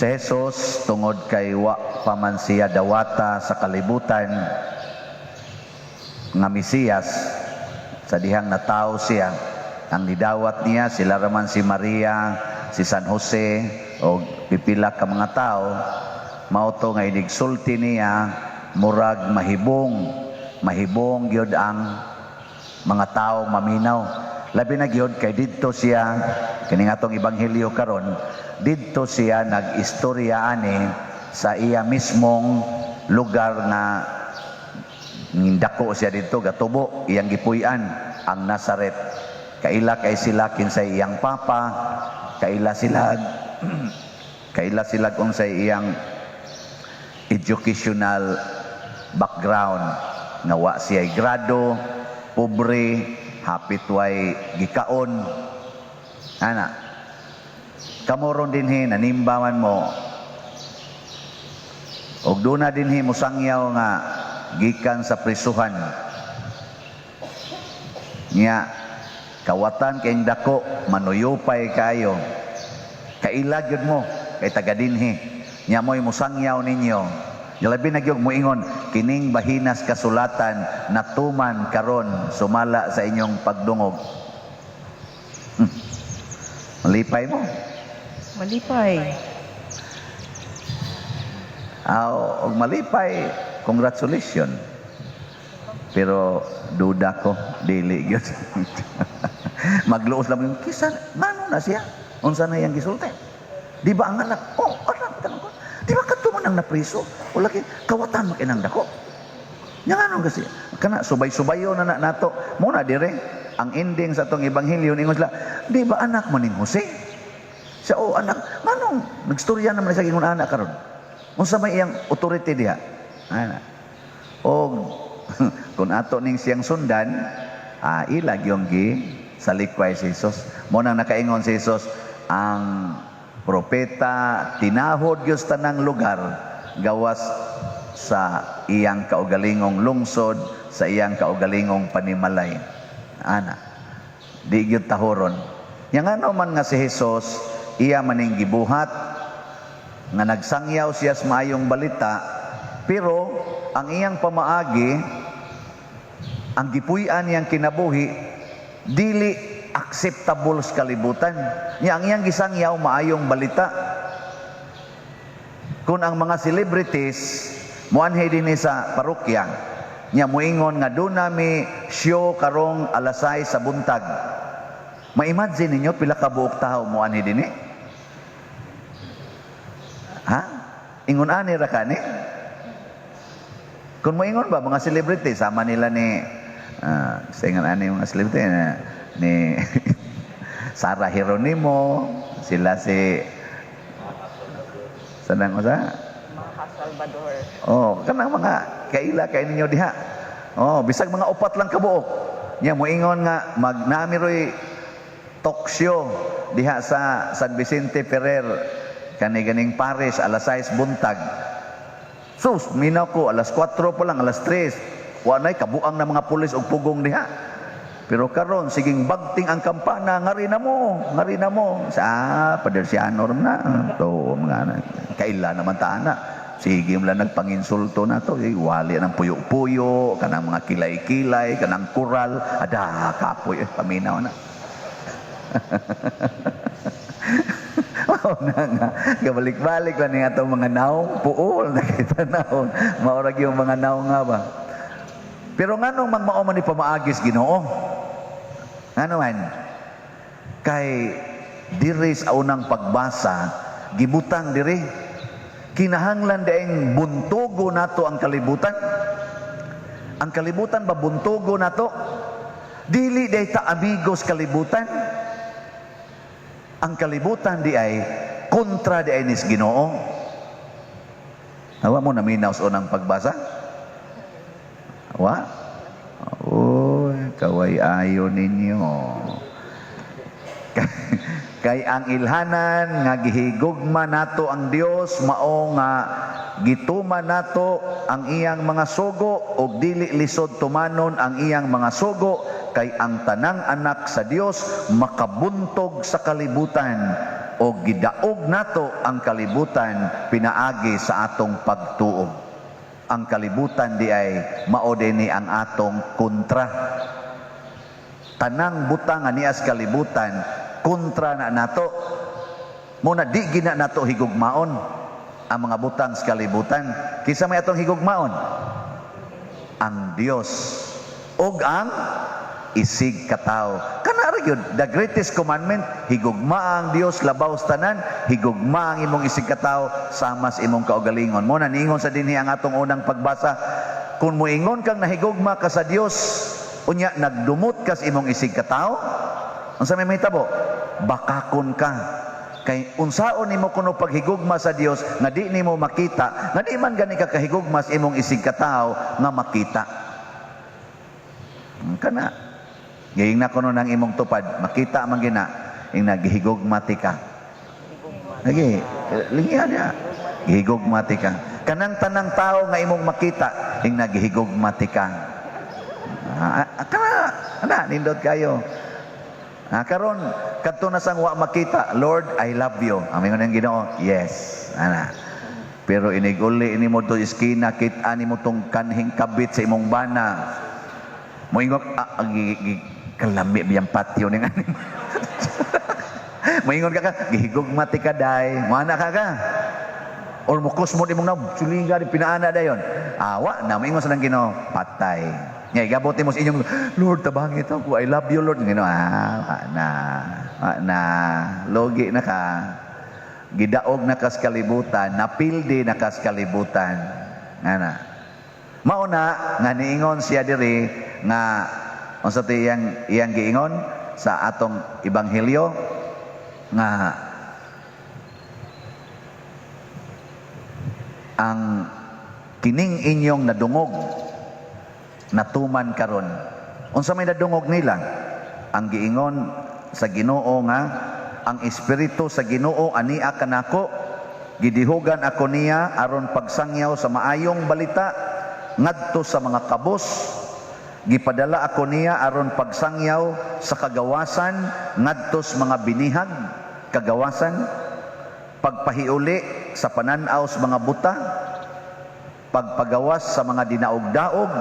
Si Jesus, tungod kay wa pa man siya dawata sa kalibutan nga Mesiyas sa dihang natawo siya, ang nidawat niya sila raman si Maria, si San Jose o pipila ka mga tao. Mao to nga inigsulti niya murag mahibong mahibong gyud ang mga tao maminaw, labi na gyud kay didto siya, kini nga atong ebanghelyo karon, didto siya nag-istorya ani sa iya mismong lugar nga dako siya didto gatubo, iyang gipuy-an, ang Nazaret. Kaila kay sila kinsay iyang papa, kaila sila unsay iyang educational background, nga wa siya grado, pobre, hapit way gikaon ana. Kamo ron dinhi nanimba man mo og duna dinhi mosangyaw nga gikan sa prisuhan nya, kawatan kayong dako, manuyupay kayo, kaila gyud mo kay taga dinhi nya, mo'y mosangyaw ninyo. Labi na gyud moingon, "Kining bahinas kasulatan natuman karon sumala sa inyong pagdungog." Malipay mo. Malipay. Aw, og malipay, congratulations. Pero duda ko, dili gyud. Magluos lang yung kisa, ngano na siya? Unsa na iyang gisulti? Di ba ang anak? Oh, anak tanong ko. Di ba kadto man ang napriso? Wala kay kawatan man kinang dako. Nya ngano kasi kana subay-subayo na na nato. Mo na dire ang ending sa atong ebanghelyo, ningon sila, "Di ba anak mo ning Jose?" Siya, "Oh, anak." Nganong nagstorya naman siya ingon anak karon? Unsa may iyang authority diha? Ana. Og kung ato ning siyang sundan, ila gyung gi salikway si Jesus. Mo nang nakaingon si Jesus, ang propeta tinahod gyud sa tanang lugar gawas sa iyang kaugalingong lungsod, sa iyang kaugalingong panimalay. Ana. Di gyud tahoron. Yang ano man nga si Jesus, iya maning gibuhat nga nagsangyaw siya sa maayong balita, pero ang iyang pamaagi, ang gipuy-an niyang kinabuhi, dili acceptable sa kalibutan. Nya ang iyang gisangyaw, maayong balita. Kung ang mga celebrities muanhi dinhi sa parokya, nya muingon nga duna mi show karong alas 6 sa buntag. Ma-imagine ninyo pila ka buok tawo muanhi dinhi? Ha? Ingon ani ra kani? Kung moingon ba mga celebrity sama nila ni sa ingon ani mga celebrity na, ni Sarah Geronimo, sila si Sanang usa? Maja Salvador. Oh, kanang mga kaila kay ninyo diha. Oh, bisag mga upat lang kabuok. Nya moingon nga mag nami roy talk show diha sa San Vicente Ferrer kani ganing parish alas 6 buntag. Sus, minaw ko alas 4 pa lang, alas 3. Wa nay kabuang na mga pulis og pugong diha. Pero karon siging bagting ang kampana, ngari na mo, ngari na mo. Sa padersiano ram na. To mga kaila naman ta ana. Sige mo lang nagpanginsulto na to. Eh, wali ng puyo-puyo, kanang mga kilay-kilay, kanang kural. Ada, kapoy, eh, paminaw na. Mao na nga, gabalik-balik lang ni atong mga naong, puol na kita naong. Maurag yung mga naong nga ba. Pero nganong mang mao man ni pamaagis Ginoo? Ngano man? Kay diri sa unang pagbasa, gibutang diri kinahanglan daing buntugo nato ang kalibutan. Ang kalibutan ba buntugo nato? Dili day ta amigos kalibutan. Ang kalibutan di ay kontra di ay nis Ginoo. Awa mo naminaw sa unang pagbasa? Wa? Uy, kaway ayo ninyo. Kay ang ilhanan nga gihigugma nato ang Dios mao nga gituman nato ang iyang mga sugo, ug dili lisod tumanon ang iyang mga sugo, kay ang tanang anak sa Dios makabuntog sa kalibutan. O gidaog nato ang kalibutan pinaagi sa atong pagtuo. Ang kalibutan di ay mao ni ang atong kontra. Tanang butang nga nias kalibutan, kontra na nato. Muna di gina nato higugmaon ang mga butang sa kalibutan. Kinsa may atong higugmaon? Ang Dios ug ang isig katawo. Kana ra gyud the greatest commandment: higugma ang Dios labaw sa tanan, higugma ang imong isig katawo sama sa imong kaugalingon. Mo na niingon sa dinhi ang atong unang pagbasa, kung moingon kang nahigugma ka sa Dios, unya nagdumot ka sa imong isig katawo, unsa may mahitabo? Bakakon ka. Kay unsaon nimo kuno paghigugma sa Dios nga di nimo makita, nga di man gani ka kahigugma sa imong isig katawo nga makita? Kana. Gaying na kuno ng imong tupad, makita man gina ing naghigugma ti ka. Lagi, lingyan niya. Gihigugma ti ka. Kanang tanang tao nga imong makita, ing naghigugma ti ka. Ah, ah, kana, ana, nindot kayo. Ah, karon kadto na sang wa makita, "Lord, I love you." Ang ingon ng Ginoo, "Yes." Ana. Pero inig-uli nimo to iskina, kita nimo tong kanhing kabit sa imong bana. Moingon, ah, ah, kalami biyang patio ning ani. Moingon ka ka, "Gihigugma ti ka day." Moana ka ka. Or mukusmod imong na, suliga, di pinaana dayon. Awa na, moingon sa nang Ginoo, "Patay." Nga, igabot mo sa inyong, "Lord, tabangi to ako. I love you, Lord." Ginoo, "Ah, wa na, wa na, logi na ka. Gidaog na kas kalibutan, napildi na kas kalibutan." Nga na. Mauna, nga niingon siya diri, nga, unsa to iyang giingon sa atong ebanghelyo, nga ang kining inyong nadungog natuman karon. Unsa may nadungog nila? Ang giingon sa Ginoo nga ang espiritu sa Ginoo ania kanako, gidihugan ako niya aron pagsangyaw sa maayong balita ngadto sa mga kabos, gipadala ako niya aron pagsangyaw sa kagawasan ngadto sa mga binihag kagawasan, pagpahiuli sa panan-aw sa mga buta, pagpagawas sa mga dinaog-daog,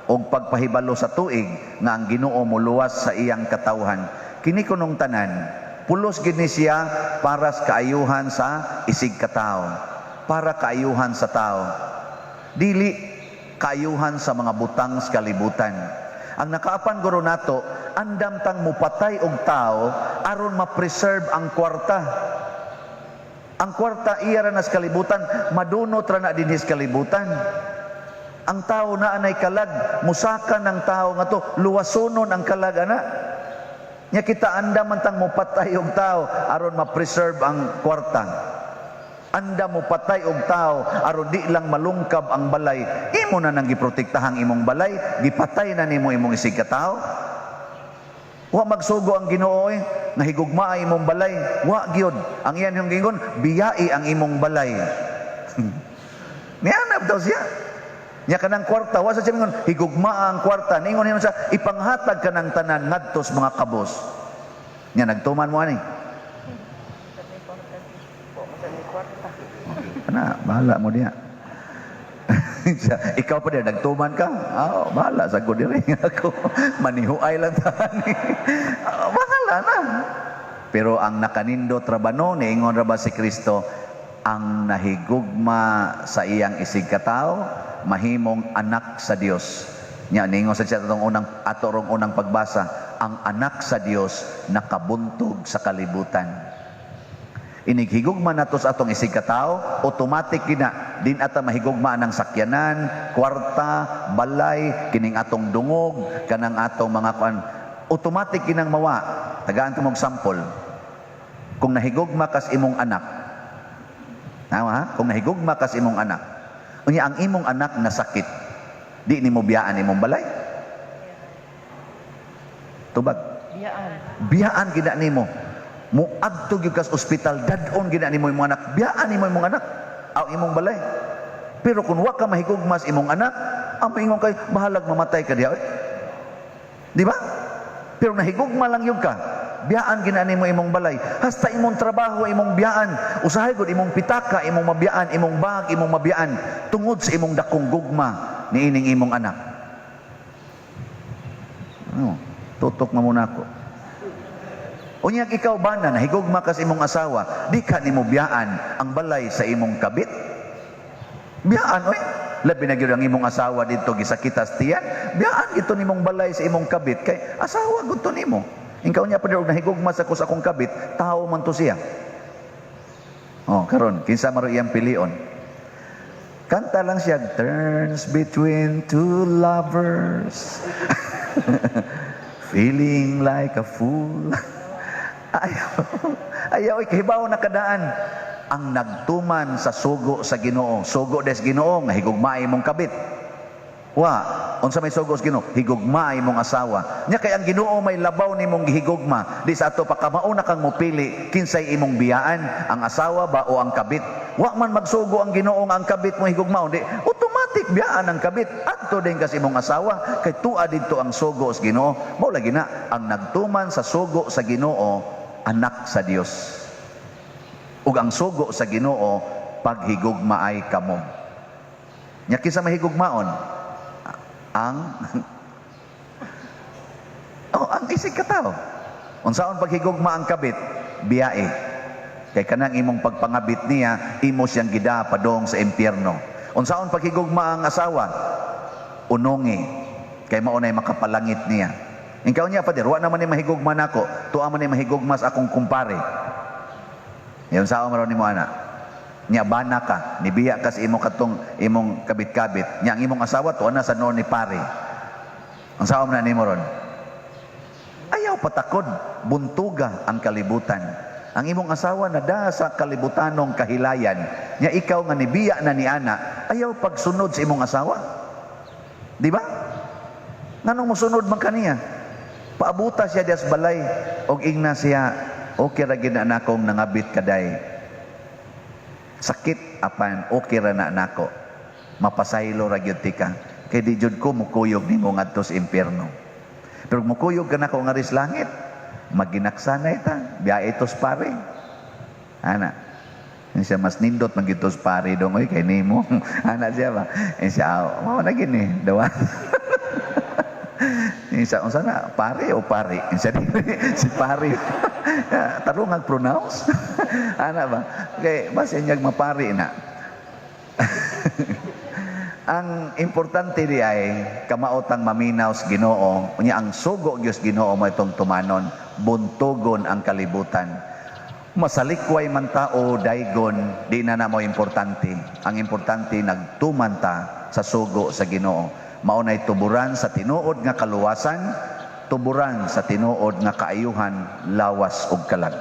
ug pagpahibalo sa tuig nga ang Ginoo moluwas sa iyang katawhan. Kini kunong tanan pulos gid ni siya para sa kaayuhan sa isig katawo, para kaayuhan sa tao, dili kaayuhan sa mga butang sa kalibutan. Ang nakaapan guro nato, andam tang mupatay og tao aron ma-preserve ang kwarta. Ang kwarta iya ra na sa kalibutan, madunot ra na dinhi sa kalibutan. Ang tao na anay kalag, musaka ng tao nga to, luwasonon ang kalag ana. Nya kita andam man tang mupatay og tao aron ma-preserve ang kwarta. Andam mupatay og tao aron di lang malungkab ang balay. Imo na nang giprotektahang imong balay, gipatay na nimo imong isig ka tao. Wa magsugo ang Ginoo eh, nga higugmaa imong balay. Wa gyud. Ang iyan yung gingon, biyai ang imong balay. Nianap daw siya. Nya kanang kwarta, wa sa siya mingon, higugmaa ang kwarta. Ningon niya siya, ipanghatag kanang tanan ngadto sa mga kabos. Nya nagtuman mo ani. Sa may kwarta. Ana, bahala mo diya. Ikaw pa diya, nagtuman ka. Oh, bahala sa ko diri ako. Manihuay lang tani. Oh, bahala na. Pero ang nakanindot ra ba no, niingon ra ba si Kristo, ang nahigugma sa iyang isig katawo, mahimong anak sa Dios. Nya niingon sa siya atong unang ato rong unang pagbasa, ang anak sa Dios nakabuntog sa kalibutan. Inighigugma nato sa atong isig katawo, automatic gina din ata mahigugma ang sakyanan, kwarta, balay, kining atong dungog, kanang atong mga kuan, automatic kinang mawa. Tagaan ko mong sample. Kung nahigugma kas imong anak, tama ha? Kung nahigugma kas imong anak, unya ang imong anak nasakit, di nimo biyaan imong balay? Tubag. Biyaan. Biyaan gina nimo. Muadto gyud kas ospital, dad-on gina nimo imong anak, biyaan nimo imong anak aw imong balay. Pero kung wa ka mahigugma sa imong anak, ang maingon kay bahalag mamatay ka diha. Eh. Di ba? Pero nahigugma lang yun ka. Biyaan gyud na nimo imong balay. Hasta imong trabaho, imong biyaan. Usahay gud imong pitaka, imong mabiyaan, imong bag, imong mabiyaan tungod sa imong dakong gugma niining imong anak. Ano? Tutok na muna ako. Unyag ikaw bana, nahigugma ka sa imong asawa, di ka nimo biyaan ang balay sa imong kabit? Biyaan, oy. Labi na gyud ang imong asawa dito gisakitas tiyan. Biyaan gito nimong balay sa imong kabit kay asawa gud to nimo. Ikaw niya pa og nahigugma sa ko sa akong kabit, tao man to siya. Oh, karon kinsa man ro iyang pilion? Kanta lang siya, "Turns between two lovers. Feeling like a fool." Ayaw, ayaw, kahibaw na kadaan. Ang nagtuman sa sugo sa Ginoo. Sugo des Ginoo nga higugmaay imong kabit. Wa, unsa may sugo sa Ginoo? Higugmaay imong asawa. Nya kay ang Ginoo may labaw nimong gihigugma. Di sa ato pa kamauna kang mopili kinsay imong biyaan, ang asawa ba o ang kabit. Wa man magsugo ang Ginoo nga ang kabit mo higugmaon, di automatic biyaan ang kabit. Adto din kasi imong asawa kay tua didto ang sugo sa Ginoo. Mao lagi na ang nagtuman sa sugo sa Ginoo, anak sa Dios. Ug ang sugo sa Ginoo, paghigugmaay kamo. Nya kinsa mahigugmaon? Ang oh, ang isig katawo. Unsaon paghigugma ang kabit? Biyae. Kay kanang imong pagpangabit niya, imo siyang gida padong sa impyerno. Unsaon paghigugma ang asawa? Unongi. Kay mao nay makapalangit niya. Ikaw niya, Father, wa naman ni mahigugma nako. Tuwa man ni mahigugma sa akong kumpare. Yung sao man nimo ana. Nya bana ka, nibiya ka sa imo katong imong kabit-kabit. Nya ang imong asawa tuwa na sa noon ni pare. Ang sao man na nimo ron? Ayaw patakod, buntuga ang kalibutan. Ang imong asawa na sa kalibutanong kahilayan, nya ikaw nga nibiya na ni ana, ayaw pagsunod sa imong asawa. Di ba? Nganong mosunod man kaniya? Paabuta siya dias balay og ingna siya, "Okay ra gid na nakong nangabit kaday. Sakit apan okay ra na nako. Mapasaylo ra gyud tika. Kay di jud ko mukuyog nimo ngadto sa impyerno. Pero mukuyog ka nako nga sa langit, maginaksanay ta, biyahe tos pare." Ana. Yan siya, "Mas nindot man gyud tos pare dong oy kay nimo." Ana siya ba? Yan siya, "Mao na gini, dawa." Yan siya, "Unsa na, pare o pare?" Yan siya, si pare. Tarong ang pronounce. Ana ba? Kay basta niyag mapari na. Ang importante di ay kamaotang maminaw sa Ginoo, unya ang sugo gyud sa Ginoo mo itong tumanon, buntugon ang kalibutan. Masalikway man tao daygon, di na mo importante. Ang importante, nagtuman ta sa sugo sa Ginoo. Mao nay tuburan sa tinuod nga kaluwasan, tuburan sa tinuod nga kaayuhan, lawas ug kalag.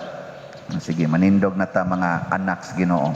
Sige, manindog na ta, mga anak sa Ginoo.